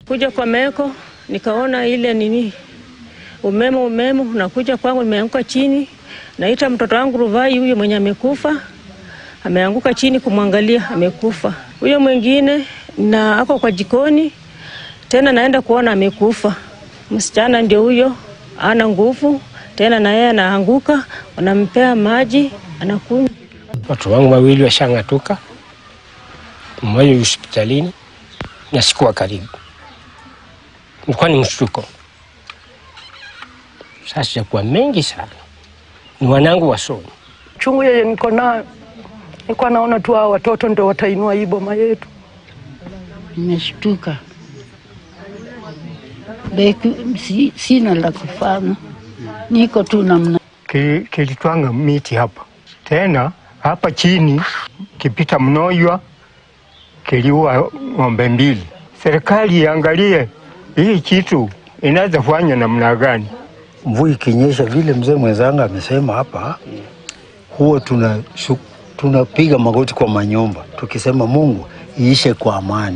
Kuja kwa meko nikaona ile nini umeme nakuja kwangu, nimeanguka chini. Naita mtoto wangu Ruvai, huyo mwenye amekufa, ameanguka chini kumwangalia, amekufa. Huyo mwingine na ako kwa jikoni tena, naenda kuona amekufa. Msichana ndio huyo, ana nguvu tena, na yeye anaanguka, wanampea maji anakunywa. Watu wangu wawili washang'atuka, mmoja hospitalini na sikuwa karibu. Nilikuwa ni mshtuko. Sasa kwa mengi sana ni wanangu wasomi. Chungu yeye niko nayo, nilikuwa naona tu hao watoto ndio watainua hii boma yetu. Nimeshtuka, sina la kufanya, niko tu namna. Kilitwanga miti hapa tena hapa chini kipita mnoywa, kiliua ng'ombe mbili. Serikali iangalie hii kitu inaweza fanya namna gani. Mvua ikinyesha vile mzee mwenzangu amesema hapa, huwa tunapiga magoti kwa manyumba tukisema Mungu iishe kwa amani.